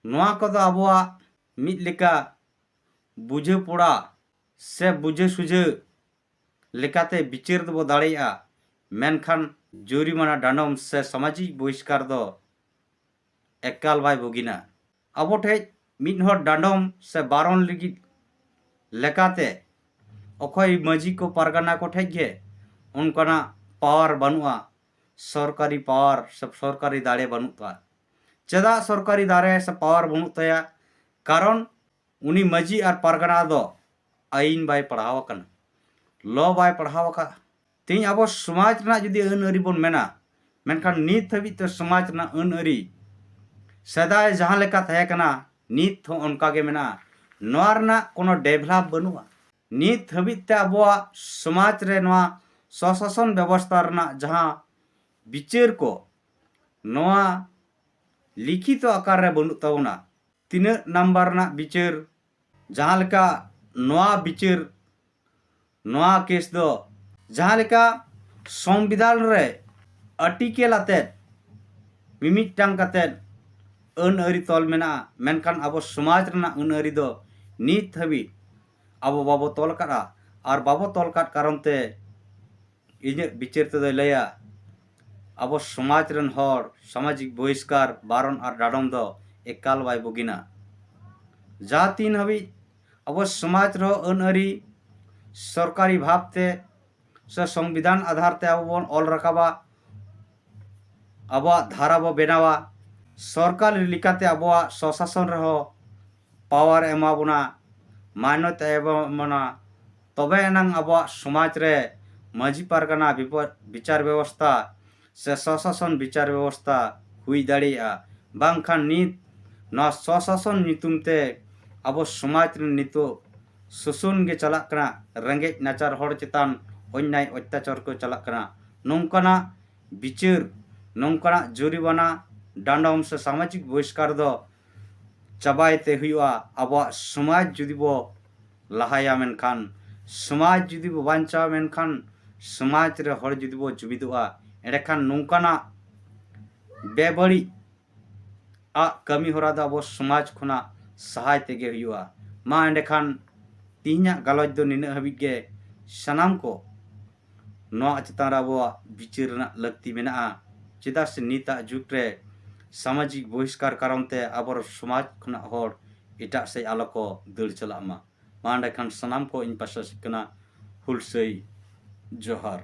ᱱᱚᱣᱟ ᱠᱚᱫᱚ ᱟᱵᱚᱣᱟᱜ ᱢᱤᱫ ᱞᱮᱠᱟ ᱵᱩᱡᱷᱟᱹ ᱯᱚᱲᱟ ᱥᱮ ᱵᱩᱡᱷᱟᱹ ᱥᱩᱡᱷᱟᱹ ᱞᱮᱠᱟᱛᱮ ᱵᱤᱪᱟᱹᱨ ᱫᱚᱵᱚ ᱫᱟᱲᱮᱭᱟᱜᱼᱟ, ᱢᱮᱱᱠᱷᱟᱱ ᱡᱩᱨᱤᱢᱟᱱᱟ ᱰᱟᱸᱰᱚᱢ ᱥᱮ ᱥᱟᱢᱟᱡᱤᱠ ᱵᱚᱦᱤᱥᱠᱟᱨ ᱫᱚ ᱮᱠᱟᱞ ᱵᱟᱭ ᱵᱩᱜᱤᱱᱟ᱾ ᱟᱵᱚ ᱴᱷᱮᱡ ᱢᱤᱫ ᱦᱚᱲ ᱰᱟᱸᱰᱚᱢ ᱥᱮ ᱵᱟᱨᱚᱱ ᱞᱟᱹᱜᱤᱫ ᱞᱮᱠᱟᱛᱮ ᱚᱠᱚᱭ ᱢᱟᱹᱡᱷᱤ ᱠᱚ ᱯᱟᱨᱜᱟᱱᱟ ᱠᱚ ᱴᱷᱮᱡ ᱜᱮ ᱚᱱᱠᱟᱱᱟᱜ ᱯᱟᱣᱟᱨ ᱵᱟᱹᱱᱩᱜᱼᱟ, ᱥᱚᱨᱠᱟᱨᱤ ᱯᱟᱣᱟᱨ ᱥᱮ ᱥᱚᱨᱠᱟᱨᱤ ᱫᱟᱲᱮ ᱵᱟᱹᱱᱩᱜ ᱛᱟᱭᱟ᱾ ᱪᱮᱫᱟᱜ ᱥᱚᱨᱠᱟᱨᱤ ᱫᱟᱲᱮ ᱥᱮ ᱯᱟᱣᱟᱨ ᱵᱟᱹᱱᱩᱜ ᱛᱟᱭᱟ? ᱠᱟᱨᱚᱱ ᱩᱱᱤ ᱢᱟᱹᱡᱷᱤ ᱟᱨ ᱯᱟᱨᱜᱟᱱᱟ ᱫᱚ ᱟᱹᱭᱤᱱ ᱵᱟᱭ ᱯᱟᱲᱦᱟᱣ ᱟᱠᱟᱱᱟ, ᱞᱚ ᱵᱟᱭ ᱯᱟᱲᱦᱟᱣ ᱟᱠᱟᱫᱼᱟ᱾ ᱛᱮᱦᱮᱧ ᱟᱵᱚ ᱥᱚᱢᱟᱡᱽ ᱨᱮᱱᱟᱜ ᱡᱩᱫᱤ ᱟᱹᱱ ᱟᱹᱨᱤ ᱵᱚᱱ ᱢᱮᱱᱟ, ᱢᱮᱱᱠᱷᱟᱱ ᱱᱤᱛ ᱦᱟᱹᱵᱤᱡ ᱛᱮ ᱥᱚᱢᱟᱡᱽ ᱨᱮᱱᱟᱜ ᱟᱹᱱ ᱟᱹᱨᱤ ᱥᱮᱫᱟᱭ ᱡᱟᱦᱟᱸ ᱞᱮᱠᱟ ᱛᱟᱦᱮᱸ ᱠᱟᱱᱟ, ᱱᱤᱛ ᱦᱚᱸ ᱚᱱᱠᱟ ᱜᱮ ᱢᱮᱱᱟᱜᱼᱟ᱾ ᱱᱚᱣᱟ ᱨᱮᱱᱟᱜ ᱠᱳᱱᱳ ᱰᱮᱵᱷᱞᱚᱯ ᱵᱟᱹᱱᱩᱜᱼᱟ᱾ ᱱᱤᱛ ᱦᱟᱹᱵᱤᱡ ᱛᱮ ᱟᱵᱚᱣᱟᱜ ᱥᱚᱢᱟᱡᱽ ᱨᱮ ᱱᱚᱣᱟ ᱥᱚᱥᱟᱥᱚᱱ ᱵᱮᱵᱚᱥᱛᱷᱟ ᱨᱮᱱᱟᱜ ᱡᱟᱦᱟᱸ ᱵᱤᱪᱟᱹᱨ ᱠᱚ, ᱱᱚᱣᱟ ᱞᱤᱠᱷᱤᱛᱚ ᱟᱠᱟᱨ ᱨᱮ ᱵᱟᱹᱱᱩᱜ ᱛᱟᱵᱚᱱᱟ᱾ ᱛᱤᱱᱟᱹᱜ ᱱᱟᱢᱵᱟᱨ ᱨᱮᱱᱟᱜ ᱵᱤᱪᱟᱹᱨ, ᱡᱟᱦᱟᱸ ᱞᱮᱠᱟ ᱱᱚᱣᱟ ᱵᱤᱪᱟᱹᱨ, ᱱᱚᱣᱟ ᱠᱮᱥ ᱫᱚ ᱡᱟᱦᱟᱸ ᱞᱮᱠᱟ ᱥᱚᱝᱵᱤᱫᱷᱟᱱ ᱨᱮ ᱟᱨᱴᱤᱠᱮᱞ ᱟᱛᱮᱫ ᱢᱤᱢᱤᱫᱴᱟᱝ ᱠᱟᱛᱮᱫ ᱟᱹᱱ ᱟᱹᱨᱤ ᱛᱚᱞ ᱢᱮᱱᱟᱜᱼᱟ, ᱢᱮᱱᱠᱷᱟᱱ ᱟᱵᱚ ᱥᱚᱢᱟᱡᱽ ᱨᱮᱱᱟᱜ ᱟᱹᱱ ᱟᱹᱨᱤ ᱫᱚ ᱱᱤᱛ ᱦᱟᱹᱵᱤᱡ ᱟᱵᱚ ᱵᱟᱵᱚ ᱛᱚᱞ ᱟᱠᱟᱫᱼᱟ᱾ ᱟᱨ ᱵᱟᱵᱚ ᱛᱚᱞ ᱟᱠᱟᱫ ᱠᱟᱨᱚᱱ ᱛᱮ ᱤᱧᱟᱹᱜ ᱵᱤᱪᱟᱹᱨ ᱛᱮᱫᱚᱭ ᱞᱟᱹᱭᱟ, ᱟᱵᱚ ᱥᱚᱢᱟᱡᱽ ᱨᱮᱱ ᱦᱚᱲ ᱥᱟᱢᱟᱡᱤᱠ ᱵᱚᱦᱤᱥᱠᱟᱨ, ᱵᱟᱨᱚᱱ ᱟᱨ ᱰᱟᱰᱚᱢ ᱫᱚ ᱮᱠᱟᱞ ᱵᱟᱭ ᱵᱩᱜᱤᱱᱟ᱾ ᱡᱟᱦᱟᱸ ᱛᱤᱱ ᱦᱟᱹᱵᱤᱡ ᱟᱵᱚ ᱥᱚᱢᱟᱡᱽ ᱨᱮᱦᱚᱸ ᱟᱹᱱ ᱟᱹᱨᱤ ᱥᱚᱨᱠᱟᱨᱤ ᱵᱷᱟᱵᱽ ᱛᱮ ᱥᱮ ᱥᱚᱝᱵᱤᱫᱷᱟᱱ ᱟᱫᱷᱟᱨ ᱛᱮ ᱟᱵᱚ ᱵᱚᱱ ᱚᱞ ᱨᱟᱠᱟᱵᱟ, ᱟᱵᱚᱣᱟᱜ ᱫᱷᱟᱨᱟ ᱵᱚ ᱵᱮᱱᱟᱣᱟ, ᱥᱚᱨᱠᱟᱨ ᱞᱮᱠᱟᱛᱮ ᱟᱵᱚᱣᱟᱜ ᱥᱚᱥᱟᱥᱚᱱ ᱨᱮᱦᱚᱸ ᱯᱟᱣᱟᱨ ᱮ ᱮᱢᱟ ᱵᱚᱱᱟ, ᱢᱟᱱᱚᱛ ᱮ ᱮᱢᱟ ᱵᱚᱱᱟ, ᱛᱚᱵᱮ ᱮᱱᱟᱝ ᱟᱵᱚᱣᱟᱜ ᱥᱚᱢᱟᱡᱽ ᱨᱮ ᱢᱟᱹᱡᱷᱤ ᱯᱟᱨᱜᱟᱱᱟ ᱵᱤᱯᱚ-, ᱵᱤᱪᱟᱨ ᱵᱮᱵᱚᱥᱛᱷᱟ ᱥᱮ ᱥᱚᱥᱟᱥᱚᱱ ᱵᱤᱪᱟᱨ ᱵᱮᱵᱚᱥᱛᱷᱟ ᱦᱩᱭ ᱫᱟᱲᱮᱭᱟᱜᱼᱟ᱾ ᱵᱟᱝᱠᱷᱟᱱ ᱱᱤᱛ ᱱᱚᱣᱟ ᱥᱚᱥᱟᱥᱚᱱ ᱧᱩᱛᱩᱢ ᱛᱮ ᱟᱵᱚ ᱥᱚᱢᱟᱡᱽ ᱨᱮ ᱱᱤᱛᱚᱜ ᱥᱳᱥᱚᱱ ᱜᱮ ᱪᱟᱞᱟᱜ ᱠᱟᱱᱟ, ᱨᱮᱸᱜᱮᱡ ᱱᱟᱪᱟᱨ ᱦᱚᱲ ᱪᱮᱛᱟᱱ ᱚᱱᱱᱭᱟᱭ ᱚᱛᱛᱟᱪᱟᱨ ᱠᱚ ᱪᱟᱞᱟᱜ ᱠᱟᱱᱟ᱾ ᱱᱚᱝᱠᱟᱱᱟᱜ ᱵᱤᱪᱟᱹᱨ, ᱱᱚᱝᱠᱟᱱᱟᱜ ᱡᱩᱨᱤᱢᱟᱱᱟ, ᱰᱟᱸᱰᱚᱢ ᱥᱮ ᱥᱟᱢᱟᱡᱤᱠ ᱵᱚᱦᱤᱥᱠᱟᱨ ᱫᱚ ᱪᱟᱵᱟᱭ ᱛᱮ ᱦᱩᱭᱩᱜᱼᱟ᱾ ᱟᱵᱚᱣᱟᱜ ᱥᱚᱢᱟᱡᱽ ᱡᱩᱫᱤ ᱵᱚ ᱞᱟᱦᱟᱭᱟ, ᱢᱮᱱᱠᱷᱟᱱ ᱥᱚᱢᱟᱡᱽ ᱡᱩᱫᱤ ᱵᱚ ᱵᱟᱧᱪᱟᱣᱟ, ᱢᱮᱱᱠᱷᱟᱱ ᱥᱚᱢᱟᱡᱽ ᱨᱮ ᱦᱚᱲ ᱡᱩᱫᱤ ᱵᱚ ᱡᱩᱢᱤᱫᱚᱜᱼᱟ, ᱮᱸᱰᱮᱠᱷᱟᱱ ᱱᱚᱝᱠᱟᱱᱟᱜ ᱵᱮᱵᱟᱹᱲᱤᱡ ᱟᱜ ᱠᱟᱹᱢᱤ ᱦᱚᱨᱟ ᱫᱚ ᱟᱵᱚ ᱥᱚᱢᱟᱡᱽ ᱠᱷᱚᱱᱟᱜ ᱥᱟᱦᱟᱭ ᱛᱮᱜᱮ ᱦᱩᱭᱩᱜᱼᱟ᱾ ᱢᱟ ᱮᱸᱰᱮᱠᱷᱟᱱ ᱛᱮᱦᱮᱧᱟᱜ ᱜᱟᱞᱚᱪ ᱫᱚ ᱱᱤᱱᱟᱹᱜ ᱦᱟᱹᱵᱤᱡ ᱜᱮ᱾ ᱥᱟᱱᱟᱢ ᱠᱚ ᱱᱚᱣᱟ ᱪᱮᱛᱟᱱ ᱨᱮ ᱟᱵᱚᱣᱟᱜ ᱵᱤᱪᱟᱹᱨ ᱨᱮᱱᱟᱜ ᱞᱟᱹᱠᱛᱤ ᱢᱮᱱᱟᱜᱼᱟ, ᱪᱮᱫᱟᱜ ᱥᱮ ᱱᱤᱛᱟᱜ ᱡᱩᱜᱽ ᱨᱮ ᱥᱟᱢᱟᱡᱤᱠ ᱵᱚᱦᱤᱥᱠᱟᱨ ᱠᱟᱨᱚᱱ ᱛᱮ ᱟᱵᱚ ᱥᱚᱢᱟᱡᱽ ᱠᱷᱚᱱᱟᱜ ᱦᱚᱲ ᱮᱴᱟᱜ ᱥᱮᱫ ᱟᱞᱚ ᱠᱚ ᱫᱟᱹᱲ ᱪᱟᱞᱟᱜ ᱢᱟ᱾ ᱢᱟ ᱮᱸᱰᱮᱠᱷᱟᱱ ᱥᱟᱱᱟᱢ ᱠᱚ ᱤᱧ ᱯᱟᱥᱴᱟ ᱥᱮᱫ ᱠᱷᱚᱱᱟᱜ ᱦᱩᱞᱥᱟᱹᱭ ᱡᱚᱦᱟᱨ᱾